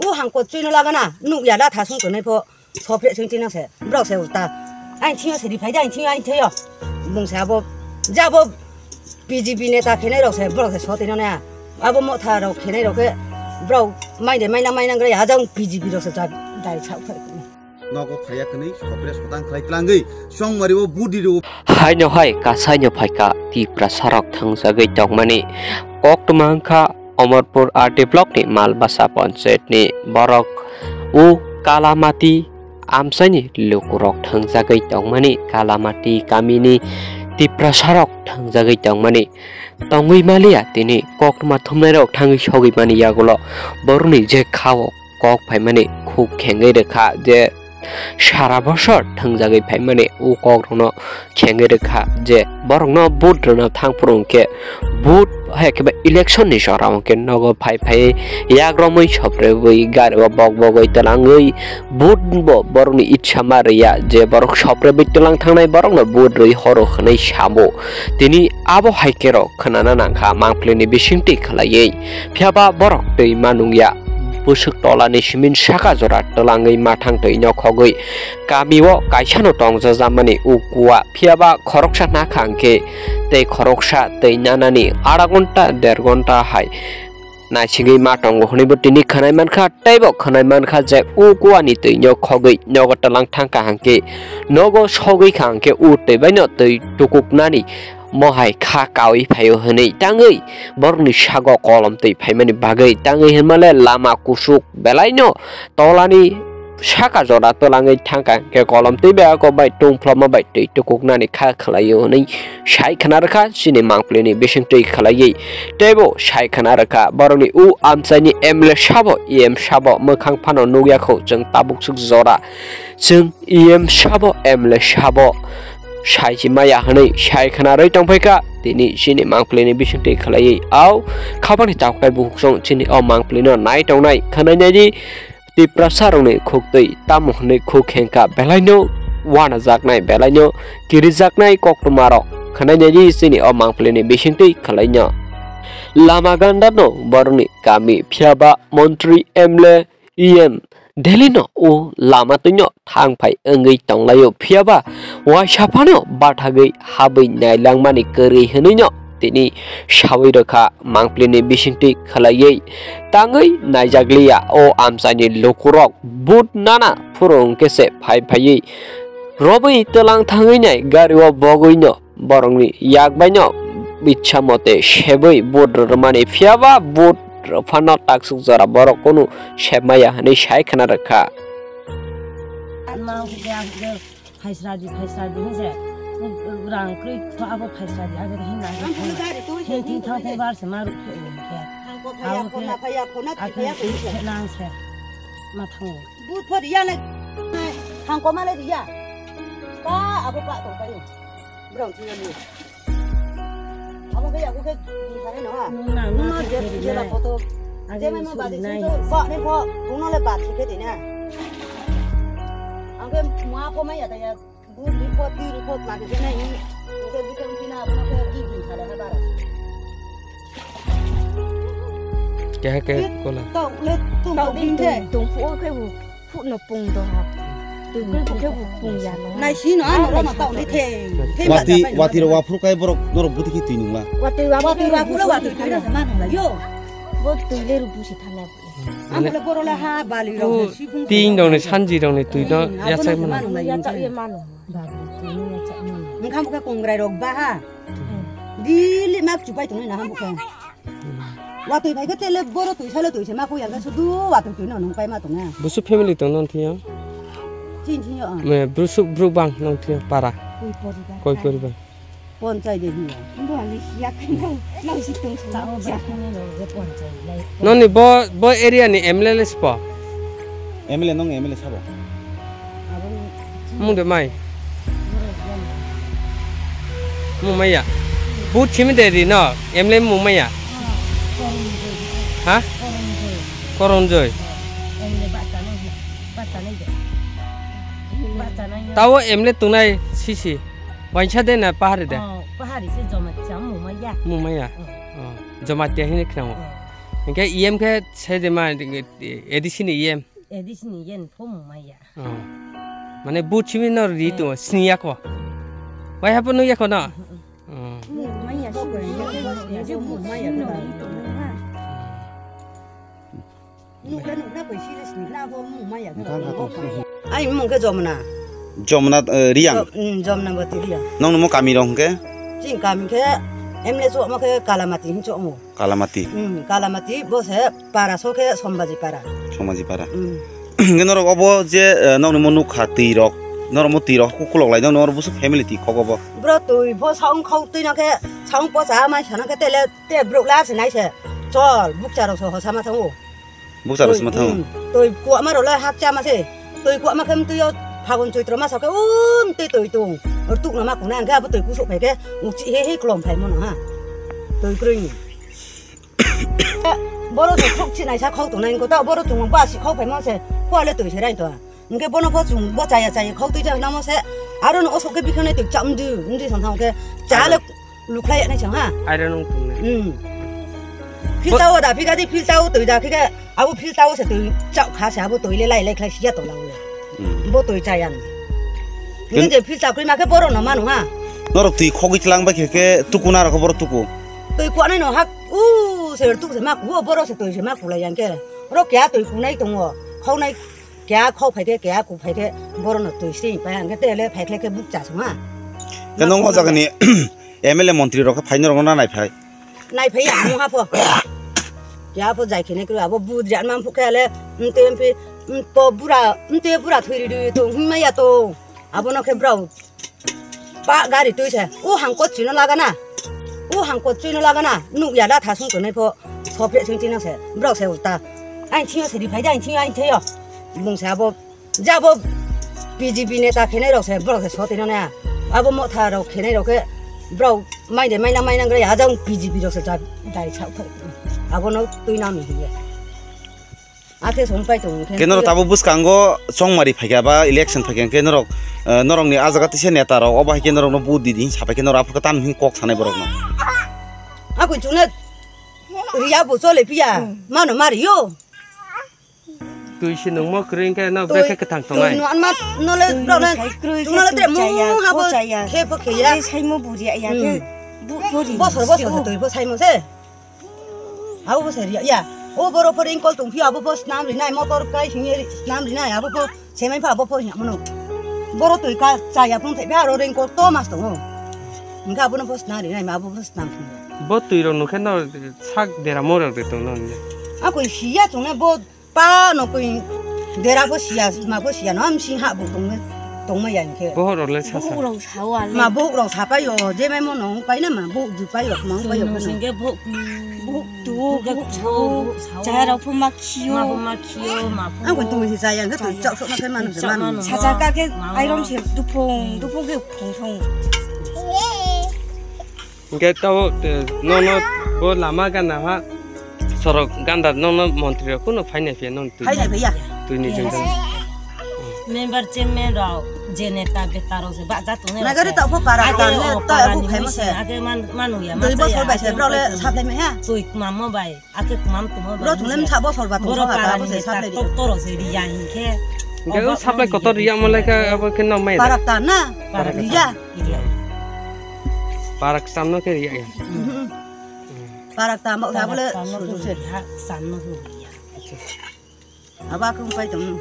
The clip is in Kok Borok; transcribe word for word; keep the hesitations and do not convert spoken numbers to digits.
O hangko chuino lagana, nuk ya da thasung tongnai pho, sopre sung chino se, borok se ulta. Ain thiyo se riphai da, ain thiyo, ain thiyo. Bung se abo, jabo B J P neta khenai rok se, borok se sotino na. Abo motha rok khenai rok khe, borok mai de, mai na, mai na gre, ajang B J P rok se ja, dai sa uthai. Nogo phaiya kwnwi sopre sotang khlai tlangwi chongmari o budi ro. Haino hai kasaino phaika Tiprasa rok thangjagwi tongmani koktwma wngkha Omorpur R D block ni Malbasa panchayat ni borok o Kalamati amchaini lukurok thangjagwi tongmani, Kalamati kamini Tiprasa rok thangjagwi tongmani tongwi maliya tini koktwma thumnairok thangwi sogwi mani yagulo borokni je khao kok phaimani khuk khengwi rwkha je sara bosor thangjagwi phaimani o kokrokno khengwi rwkha je borokno vote rwna thang phuru hwnkhe vote hai khe ba election ni jora hwnkhe nogo phai phai yakromwi soprebwi gari o bok bogwi twlangwi vote bo borokni itsa ma rwya je borok soprebwi twlang thangnai borokno vote rwi horo hwnwi samo tini abo hai khe rok khwnana nangkha mangpili ni bisingtwi khwlaiwi. Phiya ba borok twi ma nungya. Bwswk tola ni simin saka jora twlangwi mathang twi nokhogwi kami o kaisa no tongjajakmani o kua. Phiya ba khoroksa nakha hwnkhe tei khoroksa twi nanani ada gonta der gonta hai naisingwi ma tongo hwnwi bo tini khwnai mankha. Tei bo khwnai mankha je o kua ni twi nokhogwi nogo twlang thangkha hwnkhe nogo sogwi kha hwnkhe o twi bai no twi tukuknani mohai kha kaui phaio hwnwi tangwi borokni sago kolom twi phaimani bagwi tangwi hinmale lama kusuk belaino tolani saka jora twlangwi thangkha hwnkhe kolom twi bai ako bai tungphlama bai twi tukuknani kha khwlaio hwnwi sai khwna rwkha chini mangpilini bisingtwi khwlaiwi teibo sai khwna rwkha borokni o amchaini M L A sabo E M sabo mwkhang phano nukya kho chwng tabukswk jora chwng E M sabo M L A sabo sai si maya hwnwi sai khwna rwi tongphaikha tini chini mangpilini bisingtwi khwlaiwi au khabangni chaktai bukhuk song chini o mangpilino nai tongnai khwnai naidi Tiprasa rokni khuktwi tamo hwnwi khuk hengkha belaino wanajaknai belaino kirijaknai koktwmarok khwnai naidi chini o mangpilini bisingtwi khwlaino lama gandano borokni kami phiyaba montri M L A E M Delhi no o lama twino thang phai wngwi tonglaio, phiyaba waisa phano bathagwi habwi nailangmani kwrwi hwnwino tini sawi rwkha mangpilini bisingtwi khwlaiwi tangwi naijakliya. O amchaini lukurok but nana phuru hwnkhe se phai phaiwi robwi twlang thangwi nai gario bogwino borokni yak baino itsa mote sebwi vote rwmani, phiyaba vote rwphano taksuk jora borok kunu sep maya hwnwi sai khwna rwkha. Phaisradi, phaisradi hinse, rang kwrwi kho abo phaisradi, abo hinna hinthang thangbar se ma rukhe. Abo khe nang se ma thango. But for ya na hangko male ya. Pa abo pa to kayo. Brong thiyani. Abo khe abo khe di thani no ha. Nung nang no je je la photo. Je mai mo badi sing to ba ne pho. Bung no le bad si khe di na. Ang khe ma pho mai ya ta ya. Bu di pho ti ri pho ma khe na hi. Ang khe bu khe pi na abo khe di di thale ha bara. Keha ke kola. To le tung to bing khe. Tung phu khe bu. Phukno pung do ha. Twi kwrwi khe bo pung ya no. Nai si no ano rono tao ni thei. Thei ma wati, wati ro waphru kai borok norok buti khe twi nungla. Wati wa wati wa phura wati kai no ma nungla yo. Bo twi le ru busi thana. Ano le boro le ha bali ro si phung. Ting dong ni sanji dong ni twi no ya chai ma nungla. Ya cha ye ma no. Ba twi no ya cha ma no. Nkham khe kongrai rok ba ha. Dili mak chupai tong ni na ha bu khe. Watwi bai khe tele boro twi salo twi se ma khuya khe sudu watwi twi no nung pai ma tong na. Busu family tong non thiyo. Chin thiyo. Me busu bru bang non thiyo para. Koi poribar. Koi poribar. Ponchai de hiyo. Ndo ani siya khe nang si tong sa o ja. Noni bo, bo area ni M L A spo. M L A nong M L A sabo. Mung de mai. Mung mai ya. But simi de ri no. M L A mung mai ya. Ha? Koronjoy. Tawo M L A tunai sisi. Wainsa de na pahari de. Pahari se joma cha mung mai ya. Mung mai ya. Joma te hini khnamo. Hingke E M khe se de ma, A D C ni E M. A D C ni E M pho mung maya. Oh. Mane but simi no ri to sini yako. Wai hapo no yako na. Oh. Mung maya si ko ya. Mung maya ko. Ai mung khe Jomna. Jomna, eh, Riang? Jo-, mm, Jomna Bati Riang. Nong nimo kami rong khe? Ching kami khe M L A chok ma khe Kalamati hin chok mo. Kalamati. Hmm, Kalamati, bo se para so khe Sombaji para. Sombaji para. Hmm. Hingke norok obo je, eh, nokni mo nukha twi rok, norok mo twi rok kukulok lai, nokni oro busu family twi khok obo. Bro twi pho saung khau twi na khe, saung pocha mai sana khe tele, te brok la se nai se. Chol, bukcha rok so hosa ma thango. Bukcha rok se ma thango. Hmm, twi kuama rok le hak cha ma se. Twi kuama khe twi o Phagun Choitro ma sa khe, um, twi twi tung. Tuk na ma kung na, hingke abo twi kusuk phai khe, uchi he he klom phai mo no ha. Twi kroi ni. Boro se khok chinai sa khok tongnai, ko ta boro chung ba si khok phai mo se, ko le twi se rai to. Hingke bono pho chung bo chaya chaya khok twi jang namo se, aro no osok ke bikhanai twi cham di, ndi san thang ke, cha le lukhlai nai chang ha. Iron wng tongnai. Hmm. Filter o da, phika di filter o twi da, phika abo filter o se twi chak kha se, abo twi le lai lai khlai sia to la le. Hmm. Bo twi chaya. Ken- Hingke je filter kri ma khe boro no manu ha. Norok twi khogwi chwlang bai khe, khe tukuna rok boro tuku. Twi kuanai no hak, u, se tuk se mak, u, boro se twi se mak kulai yang khe. Oro kya twi kunai tongo, khaunai kya khau phai khe, kya ku phai khe, boro no twi se pai ang khe, tele phai khe khe buk cha sung ha. Khe nong o jaga ni M L A montri rok khe phai norok no na nai phai. Nai phai ya, mung ha pho. Kya pho jai khene kru, abo bu jat mam phu khe le, mte mpi, mpo bura, mte bura thui ri ri to, hung ma ya to. Abo no khe brao. Pa gari twi se, u hangkot chino lagana. U hangkot chino lagana. Nuk ya da thasung tonai pho. Sophe sing chino se. Brao se uta. Ain chino se ri phai da, ain chino ain theyo. Bung se abo. Ja bo B J P neta khenai rok se, brao se sotino na. Abo motha rok khenai rok khe. Brao mai de mai na mai na gre ya jang B J P rok se ja dai sa thok. Abo no twi na mi hiye. Akhe song pai tong khe. Kenoro tabo bwskango chongmari phaikha ba election phaikha hwnkhe norok, eh, norokni ah jaga tise neta rok obo hai khe norokno vote di di hin sapai khe norok aphuru tamo hin kok sanai borokno. Akoi chukna riya bo chole phiya, hmm, mano mario. Twi se nungmo kwrwi hwnkhe no bekhe kwthang tongnai. Twi no anma nole brokno chukna le tre mung habo khe pho khe ya. Saimo buriya ya khe. Hmm. Bosor bosor se twi bo saimo se. Abo bo se riya, ya. O borok pho ring kol tong phiya, abo pho snam rinai, motor kai singye snam rinai, abo pho semai pha, abo pho hinya mono. Borok twi ka chaya phung thai pha, aro ring kol to mas tongo. Hingkhe abono pho snam rinai, ma abo pho snam phung. Bo twi rok nukhe no sak dera morok de tong no. Ako siya chungne bo Pa no koi dera pho siya, ma pho siya, no am sing ha bo tong, tongma ya hingkhe. Bohok rok le sa sa. Bohok rok sao ale. Ma bohok rok sapai yo, je mai mo nong pai na ma bohok du pai yo, ma pai yo. Singke bohok, bohok tu, bohok sao. Chaya rok pho ma khiyo. Ma pho ma khiyo, ma pho. Ang ko tong si chaya hingkhe tong chok sok na khe manu khe manu. Sacha ka khe airom se duphung, duphung khe phung thong. Hingke tabo, eh, nono bo lama gana ha, sorok ganda nono montri rok kuno phainai phiya nono twi. Phainai phiya. Twini jeng jeng. Member chairman rok je neta beta rok se baja tongnai. Nagari rok se. Tabo para age tane o to para abu ni khemo se. Age man, manu ya. Dui bosor bai se bro le saplai me ha. Twi mamo bai. Ake kumam tumo. Bro thungnem sabo sorba tong. Boro sabo para tabo ni se ta saplai di. Tok toro se riya hinkhe. Hingke o saplai kotor riya malai ka abo khe no mai. Parak ta na. Parak riya. Riya. Parak samno khe riya ya. Mhm. Parak ta mo ta bole suju se. Samno riya. Aba kung pai tong.